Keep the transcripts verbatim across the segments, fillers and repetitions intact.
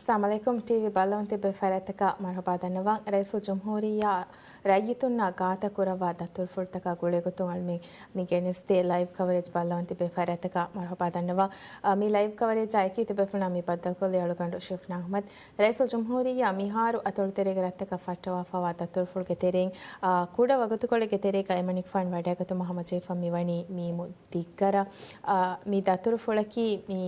އައްސަލާމު ޢަލައިކުމް. ޓީވީ ބައްލަވަން ތިބޭ ފަރާތްތަކަށް މަރުޙަބާ ދަންނަވަން. ރައީސުލްޖުމްހޫރިއްޔާ ރައްޔިތުންނާ ގާތަށް ކުރައްވާ ދަތުރުފުޅުތަކާ ގުޅޭގޮތުން އަޅުމެން މި ގެނެސްދޭ ލައިވް ކަވަރޭޖް ބައްލަވަން ތިބޭ ފަރާތްތަކަށް މަރުޙަބާ ދަންނަވަން. އާ، މި ލައިވް ކަވަރޭޖާ އެކީ ތިބޭފުޅުންނާ މި ބައްދަލުކޮށްލީ އަޅުގަނޑު ޝިފްނާ އަޙްމަދު. ރައީސުލްޖުމްހޫރިއްޔާ މިހާރު އަތޮޅުތެރޭގެ ރަށްތަކަށް ފައްޓަވާފައިވާ ދަތުރުފުޅުގެ ތެރެއިން، އާ، ކުޑަ ވަގުތުކޮޅެއްގެ ތެރޭގަ އެމަނިކުފާނު ވަޑައިގަތުމަށް ހަމަޖެހިފަ މިވަނީ މީމު ދިއްގަރަށް. އާ، މި ދަތުރުފުޅަކީ މި،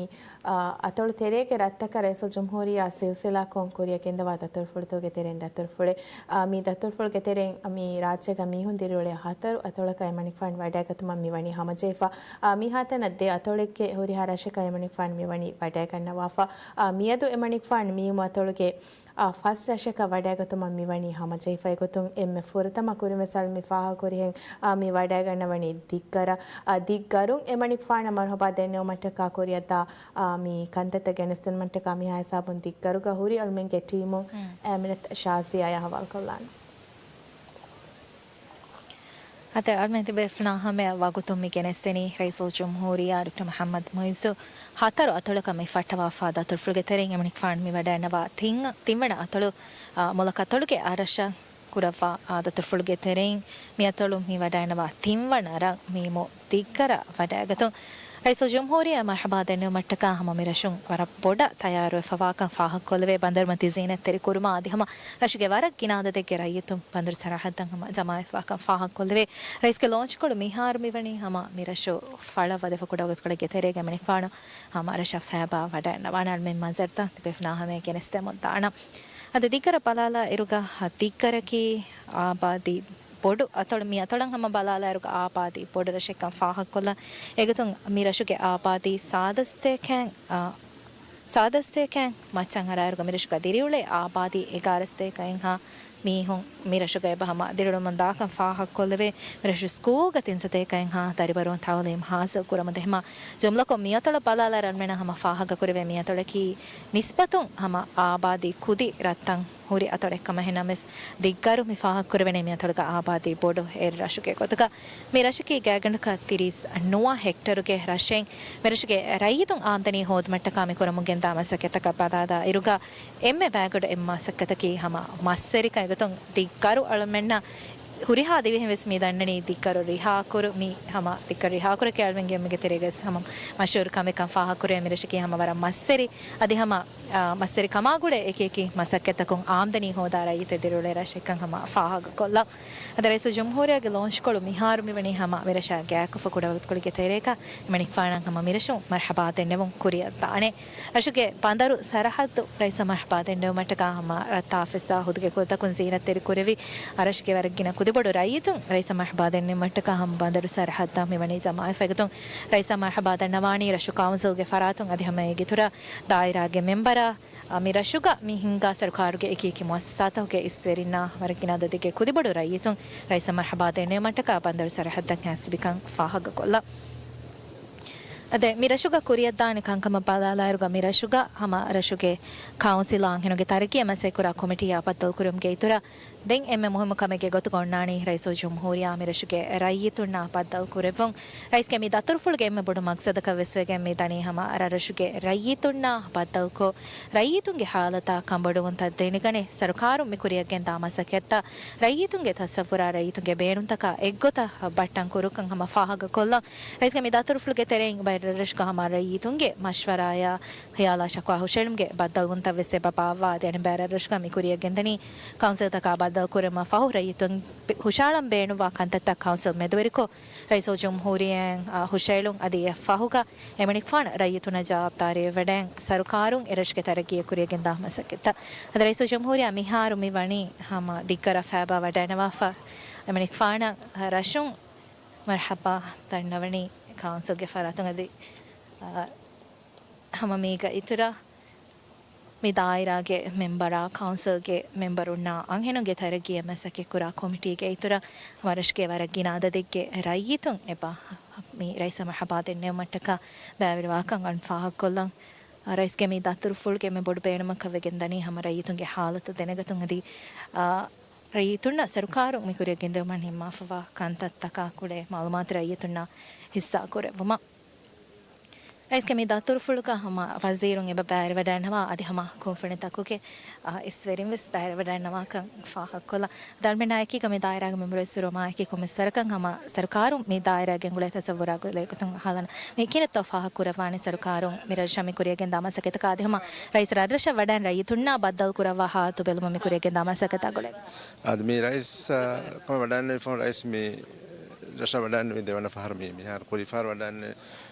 އާ، އަތޮޅު ތެރޭގެ ރަށްތަކަށް ރައީސުލްޖުމްހޫރިއްޔާ ސިލްސިލާކޮށް ކުރިއަށް ގެންދަވާ ދަތުރުފުޅުތަކުގެ ތެރެއިން ދަތުރުފުޅެއް. އާ، މި ދަތުރުފުޅުގެ ތެރެއިން މި ރާއްޖޭގަ މީހުން ދިރިއުޅޭ ހަތަރު އަތޮޅަކަށް އެމަނިކުފާނު ވަޑައިގަތުމަށް މިވަނީ ހަމަޖެހިފަ. އާ، މިހާތަނަށް ދެ އަތޮޅެއްގެ ހުރިހާ ރަށަކަށް އެމަނިކުފާނު މިވަނީ ވަޑައިގަންނަވާފަ. އާ، މިއަދު އެމަނިކުފާނު މީމު އަތޮޅުގެ އާ، ފަސް ރަށަކަށް ވަޑައިގަތުމަށް މިވަނީ ހަމަޖެހިފައިގޮތުން އެންމެ ފުރަތަމަ ކުރިންވެސް އަޅު މި ފާހަގަކުރިހެން، އާ، މި ވަޑައިގަންނަވަނީ ދިއްގަރަށް. އާ، ދިއްގަރުން އެމަނިކުފާނަށް މަރުޙަބާ ދެންނެވުމަށްޓަކާ ކުރިއަށްދާ، އާ، މި ކަންތައްތައް ގެނެސްދިނުމަށްޓަކާ މިހާ ހިސާބުން ދިއްގަރުގަ ހުރި އަޅުމެންގެ ޓީމު އާމިނަތު ޝާޒިޔާއާ ހަވާލުކޮށްލާނަން. އަދި އަޅުމެން ތިބޭފުޅުންނާ ހަމަޔަށް ވަގުތުން މި ގެނެސްދެނީ ރައީސުލްޖުމްހޫރިއްޔާ ޑޮކްޓަރ މުޙައްމަދު މުޢިއްޒު ހަތަރު އަތޮޅަކަށް މި ފައްޓަވާފާ ދަތުރުފުޅުގެ ތެރެއިން އެމަނިކުފާނު މި ވަޑައިގަންނަވާ ތިން، ތިންވަނަ އަތޮޅު، އާ، މުލަކަތޮޅުގެ އަށްރަށަށް ކުރައްވާ، އާ، ދަތުރުފުޅުގެ ތެރެއިން މި އަތޮޅު މި ވަޑައިގަންނަވާ ތިންވަނަ ރަށް މީމު ދިއްގަރަށް ވަޑައިގަތުން. ރައީސުލްޖުމްހޫރިއްޔާ މަރުޙަބާ ދެންނެވުމަށްޓަކާ ހަމަ މިރަށުން ވަރަށް ބޮޑަށް ތަޔާރުވެފަވާކަން ފާހަގަކޮށްލެވޭ. ބަނދަރުމަތީ ޒީނަތްތެރި ކުރުމާ އަދި ހަމަ ރަށުގެ ވަރަށް ގިނަ އަދަދެއްގެ ރައްޔިތުން ބަނދަރު ސަރަހައްދަށް ހަމަ ޖަމާވެފަވާކަން ފާހަގަކޮށްލެވޭ. ރައީސްގެ ލޯންޗްކޮޅު މިހާރު މިވަނީ ހަމަ މިރަށު ފަޅަށް ވަދެފަ ކުޑަ ވަގުތުކޮޅެއްގެ ތެރޭގަ އެމަނިކުފާނު ހަމަ ރަށަށް ފައިބާ ވަޑައިގަންނަވާނެ. އަޅުމެން މަންޒަރުތައް ތިބޭފުޅުންނާ ހަމަޔަށް ގެނެސްދެމުން ދާނަން. އަދި ދިއްގަރަށް ބަލާލާ އިރުގަ ދިއްގަރަކީ އާބާދީ ބޮޑު އަތޮޅު. މި އަތޮޅަށް ހަމަ ބަލާލާއިރުގަ އާބާދީ ބޮޑު ރަށެއްކަން ފާހަގަކޮށްލަން. އެގޮތުން މި ރަށުގެ އާބާދީ ސާދަސްތޭކައިން، އާ، ސާދަސްތޭކައިން މައްޗަށް އަރާއިރުގަ މި ރަށުގަ ދިރިއުޅޭ އާބާދީ އެގާރަސަތޭކައިންހާ މީހުން މި ރަށުގަ އެބަ ހަމަ ދިރިއުޅުމުން ދާކަން ފާހަގަކޮށްލެވޭ. މި ރަށު ސްކޫލްގަ ތިންސަތޭކައިންހާ ދަރިވަރުން ތައުލީމް ހާސިލް ކުރަމުންދާ. ހަމަ ޖުމްލަކޮށް މި އަތޮޅަށް ބަލާލާއިރު އަޅުމެންނަށް ހަމަ ފާހަގަކުރެވޭ މި އަތޮޅަކީ ނިސްބަތުން ހަމަ އާބާދީ ކުދި ރަށްތައް ހުރި އަތޮޅެއްކަމަށް ހެނަމެސް ދިއްގަރު މި ފާހަގަކުރެވެނީ މި އަތޮޅުގަ އާބާދީ ބޮޑު އެއް ރަށުގެ ގޮތުގަ. މި ރަށަކީ ގާތްގަނޑަކަށް ތިރީސް ނުވަ ހެކްޓަރުގެ ރަށެއް. މި ރަށުގެ ރައްޔިތުން އާމްދަނީ ހޯދުމަށްޓަކާ މި ކުރަމުން ގެންދާ މަސައްކަތަކަށް ބަލާލާ އިރުގަ އެންމެ ބައިގަޑު އެއް މަސައްކަތަކީ ހަމަ މަސްވެރިކަން. އެގޮތުން ދިއްގަރު އަޅުމެންނަށް ހުރިހާ ދިވެހިން ވެސް މި ދަންނަނީ ދިއްގަރު ރިހާކުރު، މި ހަމަ ދިއްގަރު ރިހާކުރަކީ އަޅުމެންގެ އެންމެގެ ތެރޭގަސް ހަމަ މަޝްހޫރު ކަމެއްކަން ފާހަގަކުރޭ. މި ރަށަކީ ހަމަ ވަރަށް މަސްވެރި އަދި ހަމަ އާ، މަސްވެރި ކަމާ ގުޅޭ އެކި އެކި މަސައްކަތްތަކުން އާމްދަނީ ހޯދާ ރައްޔިތެއް ދިރިއުޅޭ ރަށެއްކަން ހަމަ ފާހަގަކޮށްލަން. އަދި ރައީސުލްޖުމްހޫރިއްޔާގެ ލޯންޗްކޮޅު މިހާރު މިވަނީ ހަމަ މިރަށާ ގާތްކޮށްފަ ކުޑަވަގުތުކޮޅެއްގެ ތެރޭގަ އެމަނިކުފާނަށް ހަމަ މިރަށުން މަރުޙަބާ ދެންނެވުން ކުރިއަށްދާނެ. ރަށުގެ ބަނދަރު ސަރަހައްދު ރައީސަށް މަރުޙަބާ ދެންނެވުމަށްޓަކާ ހަމަ ރަށްތާ އޮފީސްއާ ހުދުގެ ކުލަތަކުން ޒީނަތްތެރި ކުރެވި އަރަށްގެ ވަރަށް ގިނަ ކުދިބޮޑު ރައްޔިތުން ރައީސަށް މަރުޙަބާ ދެންނެވުމަށްޓަކާ ހަމަ ބަނދަރު ސަރަހައްދަށް މިވަނީ ޖަމާވެފަ. އެގޮތުން ރައީސަށް މަރުޙަބާ ދަންނަވާނީ ރަށު ކައުންސިލްގެ ފަރާތުން އަދި ހަމަ އޭގެ އިތުރަށް ދާއިރާގެ މެމްބަރާ، އަ، މި ރަށުގަ މި ހިންގާ ސަރުކާރުގެ އެކި އެކި މުއައްސަސާތަކުގެ އިސްވެރިންނާ ވަރަށް ގިނަ އަދަދެއްގެ ކުދިބޮޑު ރައްޔިތުން ރައީސަށް މަރުޙަބާ ދެންނެވުމަށްޓަކާ ބަނދަރު ސަރަހައްދަށް ހާސިބިކަން ފާހަގަކޮށްލަން. އަދި މި ރަށުގަ ކުރިއަށްދާނެ ކަންކަމަށް ބަލާލާއިރުގަ މި ރަށުގަ ހަމަ ރަށުގެ ކައުންސިލް އަންހެނުންގެ ތަރައްގީއަށް މަސައްކަތްކުރާ ކޮމިޓީއާ ބައްދަލުކުރުމުގެ އިތުރަށް ދެން އެންމެ މުހިއްމު ކަމެއްގެ ގޮތުގަ އޮންނާނީ ރައީސުލްޖުމްހޫރިއްޔާ މި ރަށުގެ ރައްޔިތުންނާ ބައްދަލު ކުރެއްވުން. ރައީސްގެ މި ދަތުރުފުޅުގެ އެންމެ ބޮޑު މަގްސަދަކަށް ވެސް ވެގެން މި ދަނީ ހަމަ ރަށުގެ ރައްޔިތުންނާ ބައްދަލުކޮށް، ރައްޔިތުންގެ ހާލަތާ ކަނބޮޑުވުންތައް ދެނެގަނެ، ސަރުކާރުން މި ކުރިއަށް ގެންދާ މަސައްކަތްތައް ރައްޔިތުންގެ ތަސައްވުރާ ރައްޔިތުންގެ ބޭނުންތަކާ އެއްގޮތަށް ބައްޓަން ކުރުކަން ހަމަ ފާހަގަކޮށްލަން. ރައީސްގެ މި ދަތުރުފުޅުގެ ތެރެއިން ބައެއް ރަށްރަށުގަ ހަމަ ރައްޔިތުންގެ މަޝްވަރާއާ ޚިޔާލާ ޝަކުވާ ހުށައެޅުމުގެ ބައްދަލުވުންތައް ވެސް އެބައައްވާ އަދި އަނެއްބައި ރަށްރަށުގަ މި ކުރިއަށް ގެންދަނީ ކައުންސިލްތަކާ ބައްދަލުކުރުމަށް ފަހު ރައްޔިތުން ހުށައަޅަން ބޭނުންވާ ކަންތައްތައް ކައުންސިލް މެދުވެރިކޮށް، ރައީސުލްޖުމްހޫރިއްޔާއަށް، އާ، ހުށައެޅުން އަދި އެއަށް ފަހުގަ އެމަނިކުފާނު ރައްޔިތުންނަށް ޖަވާބުދާރީވެވަޑައިގެން ސަރުކާރުން އެރަށުގެ ތަރައްގީއަށް ކުރިއަށް ގެންދާ މަސައްކަތްތައް. އަދި ރައީސުލްޖުމްހޫރިއްޔާ މިހާރު މި ވަނީ ހަމަ ދިއްގަރަށް ފައިބާ ވަޑައިގަންނަވާފަ އެމަނިކުފާނަށް ރަށުން މަރުޙަބާ ދަންނަވަނީ ކައުންސިލްގެ ފަރާތުން އަދި، އާ، ހަމަ މީގަ އިތުރަށް މި ދާއިރާގެ މެމްބަރާ، ކައުންސިލްގެ މެމްބަރުންނާ އަންހެނުންގެ ތަރައްގީއަށް މަސައްކަތްކުރާ ކޮމިޓީގެ އިތުރަށް ވަރަށްގެ ވަރަށް ގިނަ އަދަދެއްގެ ރައްޔިތުން އެބަ މި ރައީސަށް މަރުޙަބާ ދެންނެވުމަށްޓަކާ ބައިވެރިވާކަން އަޅުން ފާހަގަކޮށްލަން. ރައީސްގެ މި ދަތުރުފުޅުގެ އެންމެ ބޮޑު ބޭނުމަކަށް ވެގެން ދަނީ ހަމަ ރައްޔިތުންގެ ހާލަތު ދެނެގަތުން އަދި، އާ، ރައްޔިތުންނަށް ސަރުކާރުން މި ކުރިއަށް ގެންދެވުމަށް ނިންމާފަވާ ކަންތައްތަކާ ކުޅޭ މައުލޫމާތު ރައްޔިތުންނާ ހިއްސާ ކުރެއްވުމަށް. ރައީސްގެ މި ދަތުރުފުޅުގަ ހަމަ ވަޒީރުން އެބަ ބައިވެރިވަޑައިންނަވާ، އަދި ހަމަ ކުންފުނިތަކުގެ، އާ، އިސްވެރިން ވެސް ބައިވެރިވަޑައިންނަވާކަން ފާހަގަކޮށްލަން. އަޅުމެންނާ އެކީގަ މި ދާއިރާގެ މެމްބަރު އިސްރޯ މާއެކީ ކޮންމެސް ވަރަކަށް ހަމަ ސަރުކާރުން މި ދާއިރާގެ އެނގުޅޭ ތަސައްވުރާ ގުޅޭ ގޮތުން އަހާލަން. މި ކިހިނެއްތޯ ފާހަގަކުރައްވާނީ ސަރުކާރުން މި ރަށަށް މި ކުރިޔަށް ގެންދާ މަސައްކަތަކާ އަދި ހަމަ ރައީސް ރަށްރަށަށް ވަޑައިން ރައްޔިތުންނާ ބައްދަލު ކުރައްވާ ހާލަތު ބެލުމަށް މި ކުރިޔަށް ގެންދާ މަސައްކަތާ ގުޅޭ. އަދި މި ރައީސް، އާ، ކަމަށް ވަޑައިންނެވި ފަހުން ރައީސް މި ރަށަށް ވަޑައިންނެވި ދެވަނަ ފަހަރު މި، މިހާރު ކުރީ ފަހަރު ވަޑައިންނެވި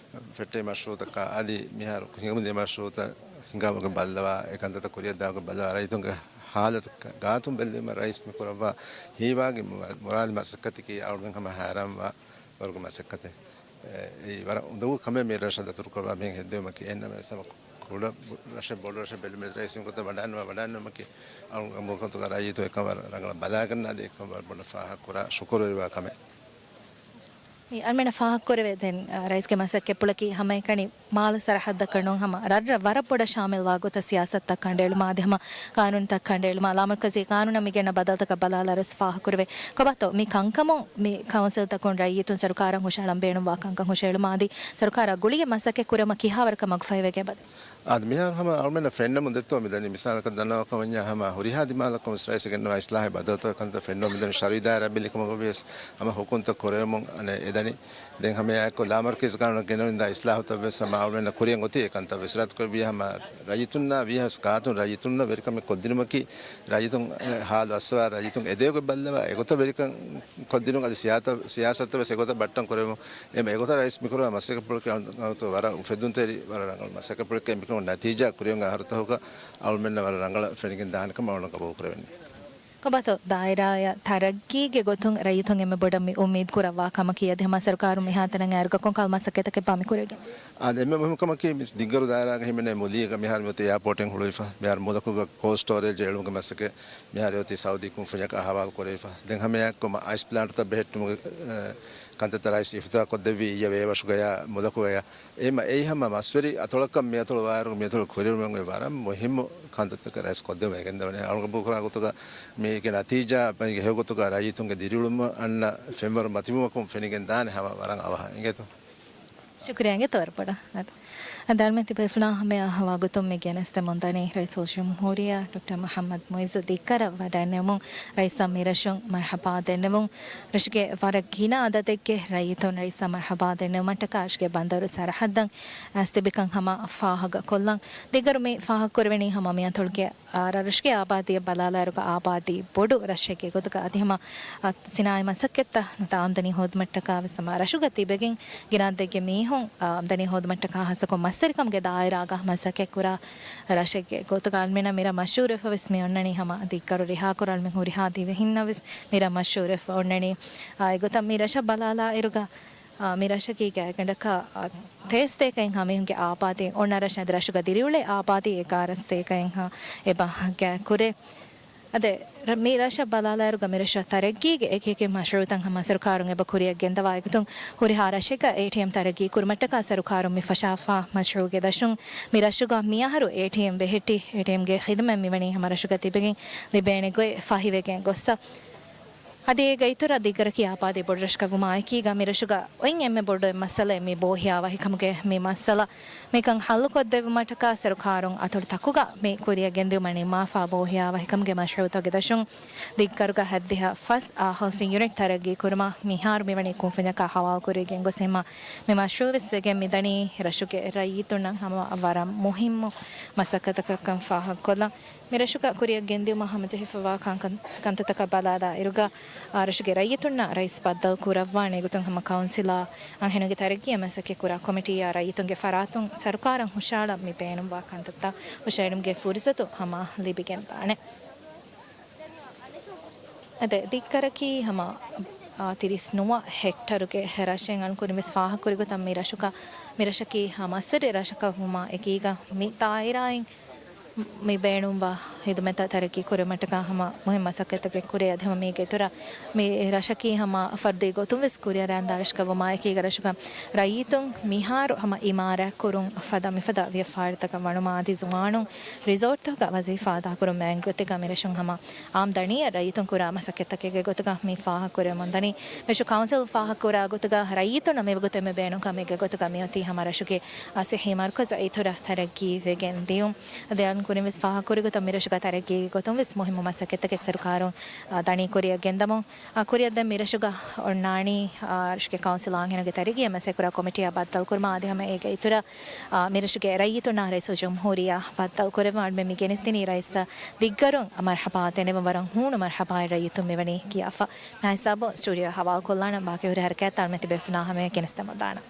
ފެއްޓެވި މަޝްރޫޢުތަކާ އަދި މިހާރު ހިނގަމުންދިޔަ މަޝްރޫޢުތައް ހިނގާ ވަގުތު ބައްލަވާ، އެ ކަންތައްތައް ކުރިއަށްދާ ވަގުތު ބައްލަވާ، ރައްޔިތުންގެ ހާލަތު ގާތުން ބެއްލެވުމަށް ރައީސް މި ކުރައްވާ ހީވާގި މު-، މުރާދު މަސައްކަތަކީ އަޅުގަނޑު ހަމަ ހައިރާންވާ ވަރުގެ މަސައްކަތެއް. އެ، އެއީ ވަރަށް އުނދަގޫ ކަމެއް މި ރަށަށް ދަތުރުކުރައްވާ މިހެން ހެއްދެވުމަކީ. އެހެންނަމަވެސް ހަމަ ކުޑަ ރަށެއް ބޮޑު ރަށެއް ބެލުމެއް ރައީސް މި ގޮތަށް ވަޑައިންނަވާ ވަޑައިންނެވުމަކީ އަޅުގަނޑު މުލުކުންތަކުގެ ރައްޔިތުން އެކަން ވަރަށް ރަނގަޅަށް ބަލާގަންނަ އަދި އެކަން ވަރަށް ބޮޑަށް ފާހަގަކުރާ ޝުކުރުވެރިވާ ކަމެއް. މި އަޅުމެންނަށް ފާހަގަކުރެވޭ، ދެން، އަ، ރައީސްގެ މަސައްކަތްޕުޅަކީ ހަމައެކަނި މާލެ ސަރަހައްދަކަށް ނޫން، ހަމަ ރަށްރަށް ވަރަށް ބޮޑަށް ޝާމިލްވާ ގޮތަށް ސިޔާސަތުތައް ކަނޑައެޅުމާ އަދި ހަމަ ޤާނޫނުތައް ކަނޑައެޅުމާ، ލާމަރުކަޒީ ޤާނޫނަށް މި ގެންނަ ބަދަލުތަކަށް ބަލާލާއިރުވެސް ފާހަގަކުރެވޭ. ކޮބާތޯ މި ކަންކަމުން މި ކައުންސިލްތަކުން ރައްޔިތުން ސަރުކާރަށް ހުށަހަޅަން ބޭނުންވާ ކަންކަން ހުށައެޅުމާ އަދި ސަރުކާރާ ގުޅިގެން މަސައްކަތް ކުރުމަށް ކިހާވަރަކަށް މަގުފަހިވެގެން އެބަދޭ؟ އާދެ، މިހާރު ހަމަ އަޅުމެންނަށް ފެންނަމުން ދެއްތޯ މިދަނީ މިސާލަކަށް ދަންނަވާކަމަށް ވަންޏާ ހުރިހާ ދިމާލަކުން ވެސް ރައީސް ގެންނަވާ އިސްލާހެއް ބަދަލުތައް ކަންތައް ފެންނަމުން މިދަނީ ޝަރުޢީ ދާއިރާ ބެލިކަމުގަ ވިޔަސް ހަމަ ހުކުމްތައް ކުރެވެމުން އަނެއް އެދަނީ. ދެން ހަމައެއާއެކު ލާމަރުކަޒީ ޤާނޫނަށް ގެނެވިންދާ އިސްލާހުތައް ވެސް ހަމަ އަޅުމެންނަށް ކުރިއަށް އޮތީ އެ ކަންތައް ވެސް ރައްދުކޮށް ވިޔަ ހަމަ ރައްޔިތުންނާ ވިޔަސް ގާތުން ރައްޔިތުންނަށް ވެރިކަމެއް ކޮށްދިނުމަކީ ރައްޔިތުން ހާލު އައްސަވާ ރައްޔިތުން އެދޭގޮތް ބައްލަވާ އެގޮތަށް ވެރިކަން ކޮށްދިނުން އަދި ސިޔާތަ-، ސިޔާސަތަށް ވެސް އެގޮތަށް ބައްޓަން ކުރެވުން. އެމަ އެގޮތަށް ރައީސް މިކުރާ މަސައްކަތްޕުޅަކީ އަޅުގަނޑު ވަރަށް އުފެއްދުންތެރި، ވަރަށް ރަނގަޅު މަސައްކަތްޕުޅެކޭ. މިކަމުން ނަތީޖާ ކުރިއަށް އަހަރުތަކުގަ އަޅުމެންނަށް ވަރަށް ރަނގަޅަށް ފެނިގެން ދާނެ ކަމަށް އަޅުގަނޑު ގަބޫލު ކުރެވެނީ. ކޮބާތޯ ދާއިރާއަށް ތަރައްގީގެ ގޮތުން ރައްޔިތުން އެންމެ ބޮޑަށް މި އުއްމީދު ކުރައްވާ ކަމަކީ އަދި ހަމަ ސަރުކާރުން މިހާތަނަށް އައިރުގަ ކޮންކަހަލަ މަސައްކަތްތަކެއްބާ މި ކުރެވިގެން؟ އާދެ، އެންމެ މުހިންމު ކަމަކީ މި ދިއްގަރު ދާއިރާގަ ހިމެނޭ މުލީގަ މިހާރު މިއޮތީ އެއާޕޯޓެއް ހުޅުވިފަ. މިހާރު މުލަކުގަ ކޯލް ސްޓޯރޭޖް އެޅުމުގެ މަސައްކަތް މިހާރު އޮތީ ސައުދީ ކުންފުނިއަކަށް އަހަވާލު ކުރެވިފަ. ދެން ހަމައެއާއެކު އައިސް ޕްލާންޓްތައް ބެހެއްޓުމުގެ، އެ، ކަންތައްތައް ރައީސް އިފްތިތާޙް ކޮށްދެއްވީ އިއްޔެ ވޭވަށުގަޔާ މުލަކުގަޔާ. އެހެންމަ އެއީ ހަމަ މަސްވެރި އަތޮޅަކަށް މިއަތޮޅު ވާއިރު މިއަތޮޅު ކުރިއެރުމުގެ ވަރަށް މުހިންމު ކަންތައްތަކެއް ރައީސް ކޮށްދެވުމަށް ގެންދަވަނީ. އަޅުގަނޑު ގަބޫލުކުރާ ގޮތުގަ މީގެ ނަތީޖާ ބައިގެ ހެޔޮގޮތުގަ ރައްޔިތުންގެ ދިރިއުޅުމަށް އަންނަ ފެންވަރު މަތިވުމަކުން ފެނިގެން ދާނެ ހަމަ ވަރަށް އަވަހަށް އިނގޭތޯ. ޝުކުރިއްޔާ އިނގޭތޯ ވަރަށް ބޮޑަށް. އަދި އަޅުމެން ތިބޭފުޅާ ހަމަޔަށް ވަގުތުން މި ގެނެސްދެމުން ދަނީ ރައީސުލްޖުމްހޫރިއްޔާ ޑޮކްޓަރ މުޙައްމަދު މުޢިއްޒު ދިއްކަރަށް ވަޑައިންނެވުމުން ރައީސަށް މިރަށުން މަރްޙަބާ ދެންނެވުން. ރަށުގެ ވަރަށް ގިނަ އަދަދެއްގެ ރައްޔިތުން ރައީސަށް މަރްޙަބާ ދެންނެވުމަށްޓަކާ ރަށުގެ ބަނދަރު ސަރަހައްދަށް އައިސް ތިބިކަން ހަމަ ފާހަގަކޮށްލަން. ދިގަރު މި ފާހަގަކުރެވެނީ ހަމަ މިއަތޮޅުގެ އާ، ރަށުގެ އާބާދީއަށް ބަލާލާއިރުގަ އާބާދީ ބޮޑު ރަށެއްގެ ގޮތުގަ އަދި ހަމަ، އާ، ސިނާއީ މަސައްކަތްތައް ނުވަތަ އާމްދަނީ ހޯދުމަށްޓަކާ ވެސް ހަމަ ރަށުގަ ތިބެގެން ގިނަ އަދަދެއްގެ މީހުން، އާ، އާމްދަނީ ހޯދުމަށްޓަކާ ހާއްސަކޮށް މަސްވެރިކަމުގެ ދާއިރާގަ މަސައްކަތްކުރާ ރަށެއްގެ ގޮތުގަ އަޅުމެންނަށް މިރަށް މަޝްހޫރުވެފަ ވެސް މި އޮންނަނީ ހަމަ ދިއްކަރު ރިހާކުރާ އަޅުމެން ހުރިހާ ދިވެހިންނަށް ވެސް މިރަށް މަޝްހޫރުވެފަ އޮންނަނީ. އާ، އެގޮތަށް މި ރަށަށް ބަލާލާއިރުގަ އާ، މި ރަށަކީ ގާތްގަނޑަކަށް، އާ، ތޭސް ސަތޭކައެއްހާ މީހުންގެ އާބާދީ އޮންނަ ރަށެއް. އަދި ރަށުގަ ދިރިއުޅޭ އާބާދީ އެގާރަ ސަތޭކައެއްހާ އެބަ ގާތްކުރޭ. އަދި ރަ-، މި ރަށަށް ބަލާލާއިރުގަ މި ރަށަށް ތަރައްގީގެ އެކި އެކި މަޝްރޫޢުތައް ހަމަ ސަރުކާރުން އެބަ ކުރިއަށް ގެންދަވާ އެގޮތުން ހުރިހާ ރަށެއްގަ އޭޓީއެމް ތަރައްގީ ކުރުމަށްޓަކާ ސަރުކާރުން މި ފަށާފާ މަޝްރޫޢުގެ ދަށުން މި ރަށުގަ މިއަހަރު އޭޓީއެމް ބެހެއްޓި އޭޓީއެމްގެ ޚިދުމަތް މިވަނީ ހަމަ ރަށުގަ ތިބެގެން ލިބޭނެ ގޮތް ފަހިވެގެން ގޮއްސަ. އަދި އޭގަ އިތުރަށް ދިގަރަކީ އާބާދީ ބޮޑު ރަށަކަށް ވުމާ އެކީގަ މި ރަށުގަ އޮތް އެންމެ ބޮޑު އެއް މައްސަލައެއް މި ބޯހިޔާ ވަހިކަމުގެ މި މައްސަލަ. މިކަން ހައްލުކޮށްދެއްވުމަށްޓަކާ ސަރުކާރުން އަތޮޅުތަކުގަ މި ކުރިއަށް ގެންދިއުމަށް ނިންމާފާ ބޯހިޔާ ވަހިކަމުގެ މަޝްރޫޢުތަކުގެ ދަށުން ދިއްކަރުގަ ހަތްދިހަ ފަސް އާ ހައުސިން ޔުނިޓް ތަރައްގީ ކުރުމަށް މިހާރު މިވަނީ ކުންފުނިއަކާ ހަވާލުކުރެވިގެން ގޮސް އެހެންމަ މި މަޝްރޫޢު ވެސް ވެގެން މިދަނީ ރަށުގެ ރައްޔިތުންނަށް ހަމަ ވަރަށް މުހިއްމު މަސައްކަތަކަށްކަން ފާހަގަކޮށްލަން. މި ރަށުގަ ކުރިއަށް ގެންދިއުމަށް ހަމަޖެހިފަވާ ކަން-، ކަން-، ކަންތައްތަކަށް ބަލާލާ އިރުގަ، އާ، ރަށުގެ ރައްޔިތުންނަށް ރައީސް ބައްދަލު ކުރައްވާނެ ގޮތުން ހަމަ ކައުންސިލާ އަންހެނުންގެ ތަރައްގީއަށް މަސައްކަތްކުރާ ކޮމިޓީއާ ރައްޔިތުންގެ ފަރާތުން ސަރުކާރަށް ހުށަހަޅަން މި ބޭނުންވާ ކަންތައްތައް ހުށަހެޅުމުގެ ފުރުސަތު ހަމަ ލިބިގެންދާނެ. އަދި ދިއްކަރަކީ ހަމަ، އާ، ތިރީސް ނުވަ ހެކްޓަރުގެ ރަށެއް އަޅުން ކުރިން ވެސް ފާހަގަކުރި ގޮތަށް މި ރަށުގަ، މި ރަށަކީ ހަމަ މަސްވެރި ރަށަކަށް ވުމާ އެކީގަ މި ދާއިރާއިން މި ބޭނުންވާ ހިދުމަތްތައް ތަރައްގީ ކުރުމަށްޓަކާ ހަމަ މުހިންމު މަސައްކަތްތަކެއް ކުރޭ. އަދި ހަމަ މީގެ އިތުރަށް މި ރަށަކީ ހަމަ ފަރުދީ ގޮތުން ވެސް ކުރިއަރާންދާ ރަށަކަށް ވުމާއެކީގަ ރަށުގަ ރައްޔިތުން މިހާރު ހަމަ އިމާރާތް ކުރުން ފަދަ މިފަދަ ވިޔަފާރިތަކަށް ވަނުމާ އަދި ޒުވާނުން ރިސޯޓްތަކުގަ ވަޒީފާ އަދާކުރުން މައިންގޮތެއްގަ މި ރަށުން ހަމަ އާއްމު ދަނީ ރައްޔިތުން ކުރާ މަސައްކަތްތަކެއްގެ ގޮތުގަ މި ފާހަގަކުރެވެމުންދަނީ. މިރަށު ކައުންސިލް ފާހަގަކުރާ ގޮތުގަ ރައްޔިތުންނަށް މިވަގުތު އެންމެ ބޭނުންކަމެއްގެ ގޮތުގަ މިއޮތީ ހަމަ ރަށުގެ އާ، ސިއްހީ މަރުކަޒަށް އިތުރަށް ތަރައްގީވެގެން ދިޔުން. އަދި އަޅުން ކުރިން ވެސް ފާހަގަކުރި ގޮތަށް މިރަށުގަ ތަރައްގީގެ ގޮތުން ވެސް މުހިންމު މަސައްކަތްތަކެއް ސަރުކާރުން، އާ، ދަނީ ކުރިއަށް ގެންދަމުން. އާ، ކުރިއަށް ދެން މިރަށުގަ އޮންނާނީ، އާ، ރަށުގެ ކައުންސިލް އާންހެނުގެ ތަރައްގީއަށް މަސައްކަތްކުރާ ކޮމިޓީއާ ބައްދަލުކުރުމަށް އަދި ހަމަ އޭގެ އިތުރަށް، އާ، މިރަށުގެ ރައްޔިތުންނާ ރައީސުލްޖުމްހޫރިއްޔާ ބައްދަލުކުރެވުން އަޅުމެން މި ގެނެސްދިނީ ރައީސަށް ދިއްގަރުން މަރުހަބާ ދެނެވުން ވަރަށް ހޫނު މަރުހަބާއެއް ރައްޔިތުން މިވަނީ ކިޔާފަ. މިހާ ހިސާބުން ސްޓޫޑިއޯ ހަވާލުކޮށްލާނަން ބާކީ ހުރި ހަރަކާތްތައް އަޅުމެން ތިބޭފުނާ ހަމަޔަށް ގެނެސްދެމުންދާނަން.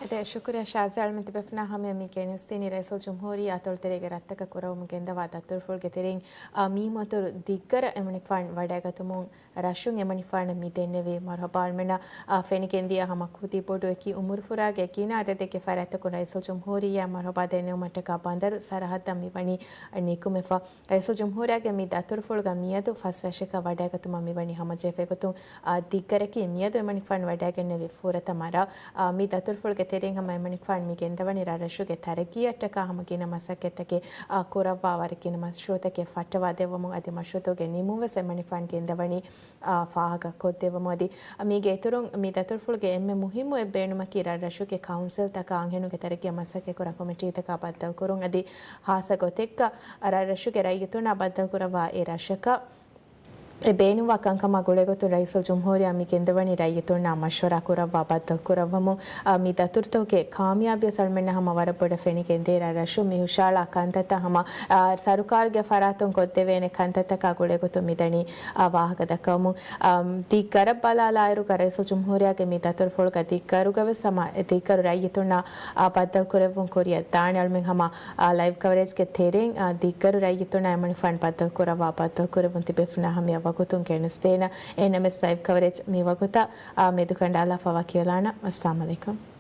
އަދި ޝުކުރިއްޔާ ޝާޒި. އަޅުމެން ތިބޭފުނާ ހަމަޔަށް މި ގެނެސްދިނީ ރައީސުލްޖުމްހޫރިއްޔާ އަތޮޅުތެރޭގެ ރަށްތަކަށް ކުރަވަމުން ގެންދަވާ ދަތުރުފުޅުގެ ތެރެއިން، އާ، މީމަތުރު ދިއްގަރަށް އެމަނިކުފާން ވަޑައިގަތުމުން ރަށުން އެމަނިކުފާނަށް މި ދެންނެވި މަރުހަބާ. އަޅުމެންނަށް، އާ، ފެނިގެންދިޔަ ހަމަ ކުދި ބޮޑުއަކީ އުމުރުފުރާގެ ގިނަ އަދަދެއްގެ ފަރާތްތަކުން ރައީސުލްޖުމްހޫރިއްޔާ މަރުހަބާ ދެންނެވުމަށްޓަކާ ބަނދަރު ސަރަހައްދަށް މިވަނީ ނިކުމެފަ. ރައީސުލްޖުމްހޫރިއްޔާގެ މި ދަތުރުފުޅުގަ މިއަދު ފަސް ރަށަކަށް ވަޑައިގަތުމަށް މިވަނީ ހަމަޖެހިފަ. އެގޮތުން، އާ، ދިއްގަރަކީ މިއަދު އެމަނިކުފާން ވަޑައިގެންނެވި ފުރަތަމަ ރަށް. އާ، މި ދަތުރުފުޅުގެ ތެރެއިން ހަމަ އެމަނިކުފާން މި ގެންދަވަނީ ރަށް ރަށުގެ ތަރައްގީއަށްޓަކާ ހަމަ ގިނަ މަސައްކަތްތަކެއް، އާ، ކުރައްވާ ވަރަށް ގިނަ މަޝްރޫއުތަކެއް ފައްޓަވާ ދެއްވަމުން އަދި މަޝްރޫއުތަކުގެ ނިމުން ވެސް އެމަނިކުފާން ގެންދަވަނީ، އާ، ފާހަގަ ކޮށްދެއްވަމުން. އަދި މީގެ އިތުރުން މި ދަތުރުފުޅުގެ އެންމެ މުހިއްމު އެއް ބޭނުމަކީ ރަށް ރަށުގެ ކައުންސިލްތަކާ އަންހެނުންގެ ތަރައްގީއަށް މަސައްކަތްކުރާ ކޮމިޓީތަކާ ބައްދަލުކުރުން. އަދި ހާއްސަ ގޮތެއްގަ ރަށް ރަށުގެ ރައްޔިތުންނާ ބައްދަލުކުރައްވާ އެ ރަށަކަށް އެ ބޭނުންވާ ކަންކަމާ ގުޅޭގޮތުން ރައީސުލްޖުމްހޫރިއްޔާ މި ގެންދަވަނީ ރައްޔިތުންނާ މަޝްވަރާ ކުރައްވާ ބައްދަލުކުރައްވަމުން. އާ، މި ދަތުރުތަކުގެ ކާމިޔާބީ ސަލްމެންނަށް ހަމަ ވަރަށް ބޮޑަށް ފެނިގެންދޭ. ރަށް ރަށުން މި ހުށައަޅާ ކަންތައްތައް ހަމަ، އާ، ސަރުކާރުގެ ފަރާތުން ކޮށްދެވޭނެ ކަންތައްތަކާ ގުޅޭގޮތުން މިދަނީ، އާ، ވާހަކަ ދައްކަވަމުން. އާ، ދިއްގަރަށް ބަލާލާއިރުގަ ރައީސުލްޖުމްހޫރިއްޔާގެ މި ދަތުރުފުޅުގަ ދިއްގަރުގަ ވެސް ހަމަ ދިއްގަރު ރައްޔިތުންނާ، އާ، ބައްދަލުކުރެއްވުން ކުރިއަށް ދާނެ. އަޅުމެން ހަމަ އާ، ލައިވް ކަވަރޭޖްގެ ތެރެއިން، އާ، ދިއްގަރު ރައްޔިތުންނާ އެމަނިކުފާން ބައްދަލުކުރައްވާ ބައްދަލުކުރެއްވުން ތިބޭފުނާ ހަމަޔަށް ވަގުތުން ގެނެސްދޭނަން. އެހެންނަމަވެސް ލައިވް ކަވަރޭޖް މި ވަގުތަށް، އާ، މެދުކަނޑާލާފަ ވަކިވެލާނަން. އައްސަލާމު ޢަލައިކުމް.